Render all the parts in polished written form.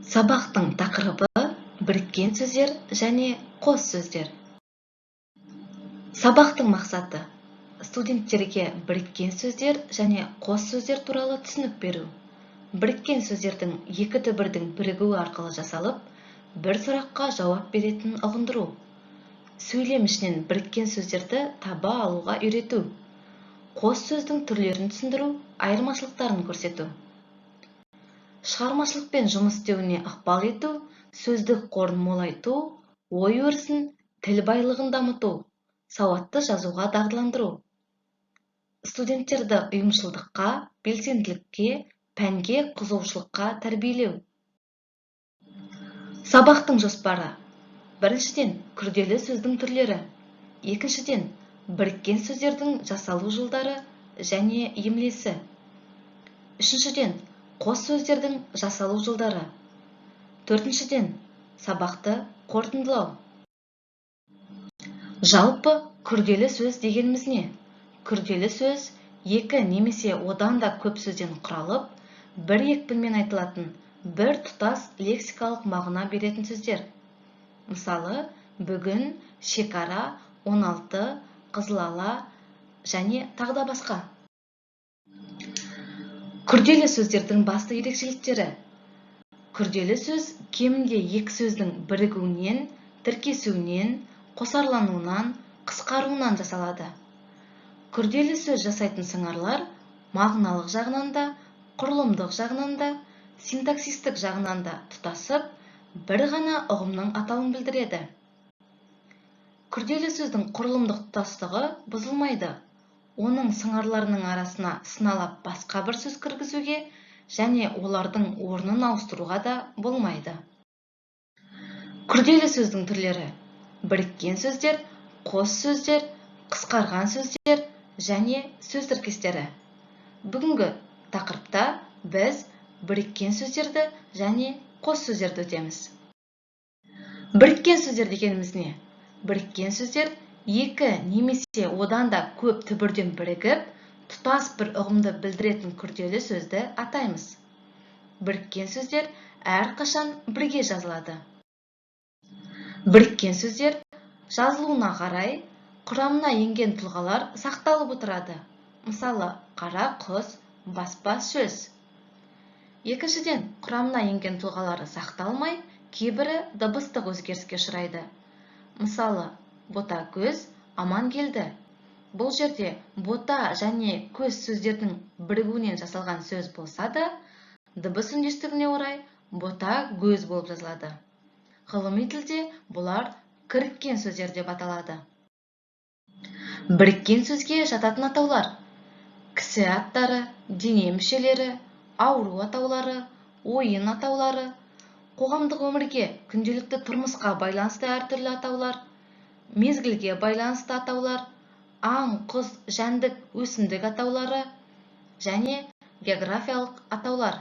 Сабақтың тақырыбы: біріккен сөздер және қос сөздер. Сабақтың мақсаты: студенттерге біріккен сөздер және қос сөздер туралы түсінік беру, біріккен сөздердің екі түбірдің бірігуі арқылы жасалып, бір сұраққа жауап беретінін ұғындыру, сөйлем ішінен біріккен сөздерді таба алуға үйрету, қос сөздің түрлерін түсіндіру, айырмашылықтарын көрсету, шығармашылықпен жұмыс істеуіне ықпал ету, сөздік қорын молайту, ой-өрісін, тіл байлығын дамыту, сауатты жазуға дағдыландыру, студенттерді ұйымшылдыққа, белсенділікке, пәнге қызығушылыққа тәрбиелеу. Сабақтың жоспары: біріншіден, күрделі сөздің түрлері, екіншіден, біріккен сөздердің жасалу жолдары және емлесі, үшіншіден, қос сөздердің жасалу жолдары, төртіншіден, сабақты қорытындылау. Жалпы, күрделі сөз дегеніміз не? Күрделі сөз – екі немесе одан да көп сөзден құралып, бір екпінмен айтылатын, бір тұтас лексикалық мағына беретін сөздер. Мысалы, бүгін, шекара, 16, қызылала және тағы да басқа. Күрделі сөздердің басты ерекшеліктері: күрделі сөз кемінде екі сөздің бірігуінен, тіркесуінен, қосарлануынан, қысқаруынан жасалады. Күрделі сөз жасайтын сыңарлар мағыналық жағынан да, құрылымдық жағынан да, синтаксистік жағынан да тұтасып, бір ғана ұғымның атауын білдіреді. Күрделі сөздің құрылымдық тұтастығы бұзылмайды. Оның сыңарларының арасына сыналап басқа бір сөз кіргізуге және олардың орнын ауыстыруға да болмайды. Күрделі сөздің түрлері: біріккен сөздер, қос сөздер, қысқарған сөздер және сөз тіркестері. Бүгінгі тақырыпта біз біріккен сөздерді және қос сөздерді өтеміз. Біріккен сөздер дегеніміз не? Біріккен сөздер – екі немесе одан да көп түбірден бірігіп, тұтас бір ұғымды білдіретін күрделі сөзді атаймыз. Біріккен сөздер әрқашан бірге жазылады. Біріккен сөздер жазылуына қарай құрамына енген тұлғалар сақталып отырады. Мысалы, қара құс, баспа сөз. Екіншіден, құрамына енген тұлғалары сақталмай, кейбірі дыбыстық өзгеріске ұшырайды. Мысалы, Ботагөз, Амангелді. Бұл жерде бота және көз сөздердің бірігуінен жасалған сөз болса да, дыбыс үндестігіне орай бота көз болып жазылады. Ғылыми тілде бұлар кіріккен сөздер деп аталады. Біріккен сөзге жататын атаулар: кісі аттары, дене мүшелері, ауру атаулары, ойын атаулары, қоғамдық өмірге, күнделікті тұрмысқа байланысты әртүрлі атаулар, мезгілге байланысты атаулар, аң, құс, жәндік, өсімдік атаулары және географиялық атаулар.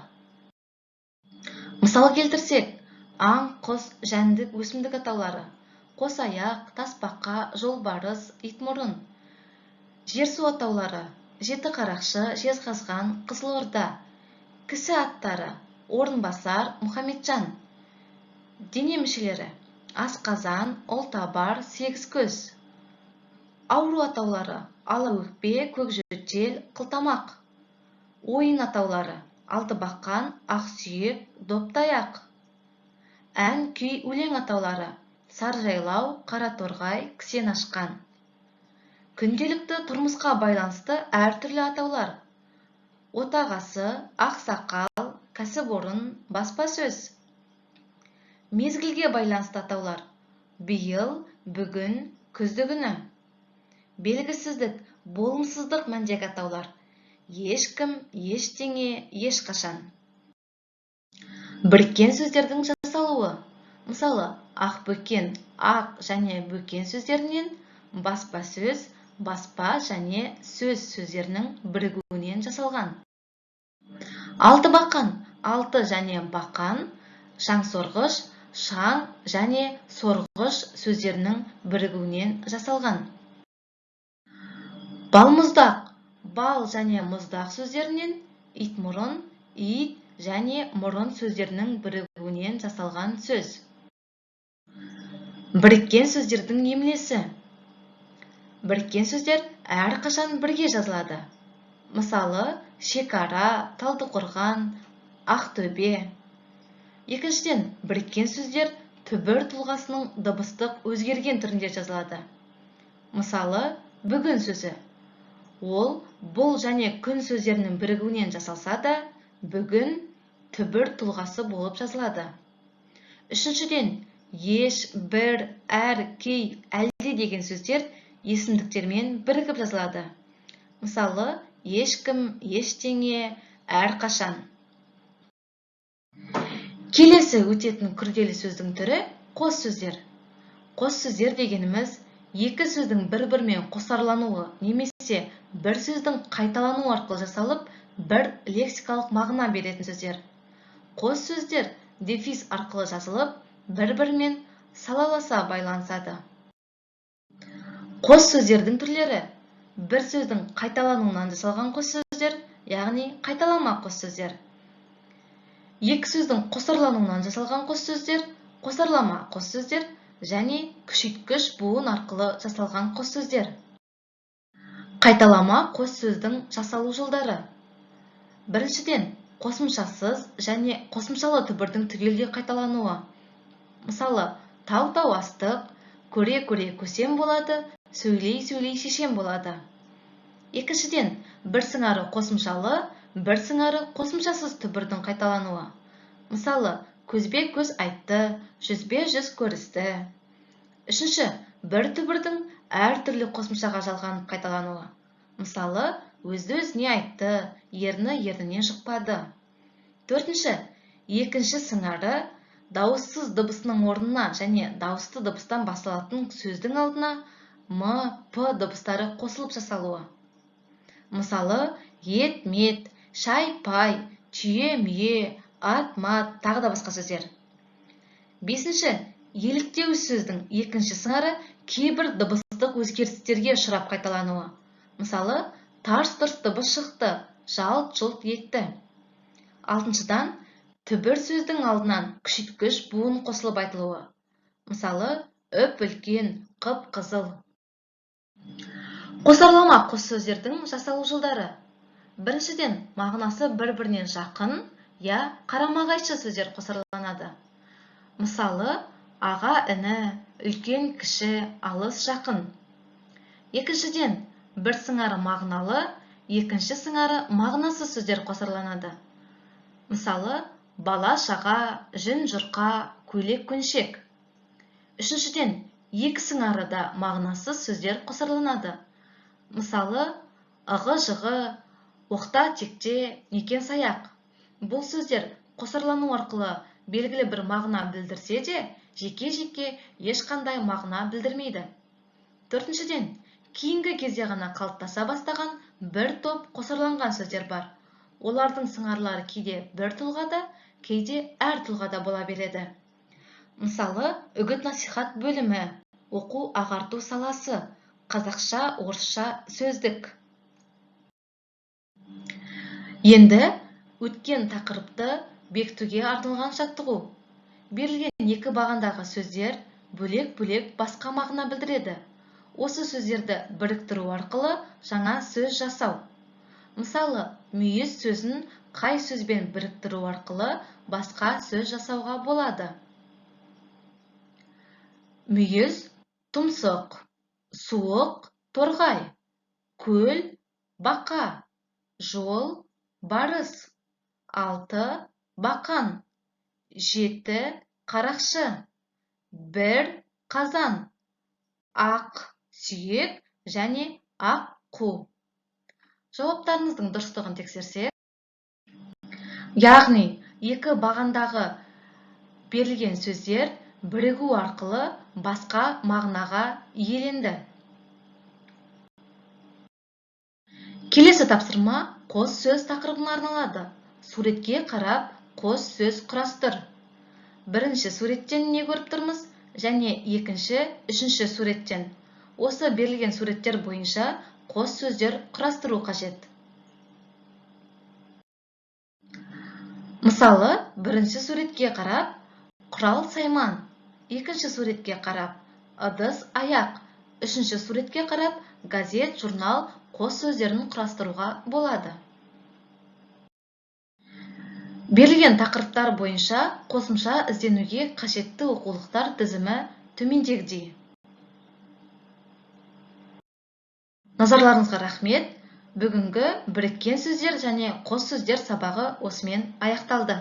Мысал келтірсек, аң, құс, жәндік, өсімдік атаулары: қосаяқ, тасбақа, жолбарыс, итмұрын. Жер-су атаулары: Жетіқарақшы, Жезқазған, Қызылорда. Кісі аттары: Орынбасар, Мұхамеджан. Дене мүшелері: асқазан, ұлтабар, сегізкөз. Ауру атаулары: алаөкпе, көкжөтел, қылтамақ. Ойын атаулары: алтыбақан, ақсүйек, доптаяқ. Ән, күй, өлең атаулары: Сарыжайлау, Қараторғай, кісен ашқан. Күнделікті тұрмысқа байланысты әртүрлі атаулар: отағасы, ақсақал, кәсіпорын, баспасөз. Мезгілге байланысты атаулар: биыл, бүгін, күздігүні. Белгісіздік, болымсыздық мәндегі атаулар: ешкім, ештеңе, ешқашан. Біріккен сөздердің жасалуы. Мысалы, ақбөкен – ақ және бөкен сөздерінен, баспасөз – баспа және сөз сөздерінің бірігуінен жасалған. Алтыбақан – алты және бақан, шаңсорғыш – шаң және сорғыш сөздерінің бірігуінен жасалған. Балмұздақ – бал және мұздақ сөздерінен, итмұрын – ит және мұрын сөздерінің бірігуінен жасалған сөз. Біріккен сөздердің емлесі. Біріккен сөздер әрқашан бірге жазылады. Мысалы, шекара, Талдықорған, Ақтөбе. Екіншіден, біріккен сөздер түбір тұлғасының дыбыстық өзгерген түрінде жазылады. Мысалы, бүгін сөзі. Ол бұл және күн сөздерінің бірігуінен жасалса да, бүгін түбір тұлғасы болып жазылады. Үшіншіден, еш, бір, әр, кей, әлде деген сөздер есімдіктермен бірігіп жазылады. Мысалы, ешкім, ештеңе, әрқашан. Келесі өтетін күрделі сөздің түрі қос сөздер. Қос сөздер дегеніміз екі сөздің бір-бірімен қосарлануы немесе бір сөздің қайталануы арқылы жасалып, бір лексикалық мағына беретін сөздер. Қос сөздер дефис арқылы жазылып, бір-бірімен салаласа байланысады. Қос сөздердің түрлері: бір сөздің қайталануынан жасалған қос сөздер, яғни қайталама қос сөздер. Екі сөздің қосарлануынан жасалған қос сөздер, қосарлама қос сөздер және күшейткіш буын арқылы жасалған қос сөздер. Қайталама қос сөздің жасалу жолдары. Біріншіден, қосымшасыз және қосымшалы түбірдің түгелдей қайталануы. Мысалы, тау-тау астық, көре-көре көсем болады, сөйлей-сөйлей шешен болады. Екіншіден, бір сыңары қосымшалы, бір сыңары қосымшасыз түбірдің қайталануы. Мысалы, көзбе-көз айтты, жүзбе-жүз көрісті. Үшінші, бір түбірдің әртүрлі қосымшаға жалғанып қайталануы. Мысалы, өзді-өзіне айтты, ерні ернінен жұқпады. Төртінші, екінші сыңары дауыссыз дыбысының орнына және дауысты дыбыстан басталатын сөздің алдына м, п дыбыстары қосылып жасалуы. Мысалы, ет-мет, шай-пай, түйе-мүйе, ат-мат, тағы да басқа сөздер. Бесінші, еліктеуіш сөздің екінші сыңары кейбір дыбыстық өзгерістерге ұшырап қайталануы. Мысалы, тарс-тұрс дыбыс шықты, жалт-жұлт етті. Алтыншыдан, түбір сөздің алдынан күшейткіш буын қосылып айтылуы. Мысалы, үп-үлкен, қып-қызыл. Қосарлама қос сөздердің жасалу жолдары. Біріншіден, мағынасы бір-бірінен жақын, я қарама-қайшы сөздер қосарланады. Мысалы, аға-іні, үлкен-кіші, алыс-жақын. Екіншіден, бір сыңары мағыналы, екінші сыңары мағынасыз сөздер қосарланады. Мысалы, бала-шаға, жүн-жұрқа, көйлек-көншек. Үшіншіден, екі сыңары да мағынасыз сөздер қосарланады. Мысалы, ығы-жығы, оқта-текте, некен-саяқ. Бұл сөздер қосарлану арқылы белгілі бір мағына білдірсе де, жеке-жеке ешқандай мағына білдірмейді. Төртіншіден, кейінгі кезде ғана қалыптаса бастаған бір топ қосарланған сөздер бар. Олардың сыңарлары кейде бір тұлғада, кейде әр тұлғада бола береді. Мысалы, үгіт-насихат бөлімі, оқу-ағарту саласы, қазақша-орысша сөздік. Енді өткен тақырыпты бекітуге арналған жаттығу. Берілген екі бағандағы сөздер бөлек-бөлек басқа мағына білдіреді. Осы сөздерді біріктіру арқылы жаңа сөз жасау. Мысалы, мүйіз сөзін қай сөзбен біріктіру арқылы басқа сөз жасауға болады? Мүйіз – тұмсық, суық – торғай, көл – бақа, жол – барыс, алты – бақан, жеті – қарақшы, бір – қазан, ақ сүйек және ақ қу. Жауаптарыңыздың дұрыстығын тексерсек, яғни екі бағандағы берілген сөздер бірігу арқылы басқа мағынаға иеленді. Келесі тапсырма қос сөз тақырыбына арналады. Суретке қарап қос сөз құрастыр. Бірінші суреттен не көріп тұрмыз және екінші, үшінші суреттен. Осы берілген суреттер бойынша қос сөздер құрастыру қажет. Мысалы, бірінші суретке қарап, құрал-сайман, екінші суретке қарап, ыдыс-аяқ, үшінші суретке қарап, газет, журнал қос сөздерін құрастыруға болады. Берілген тақырыптар бойынша қосымша ізденуге қажетті оқулықтар тізімі төмендегідей. Назарларыңызға рахмет. Бүгінгі біріккен сөздер және қос сөздер сабағы осымен аяқталды.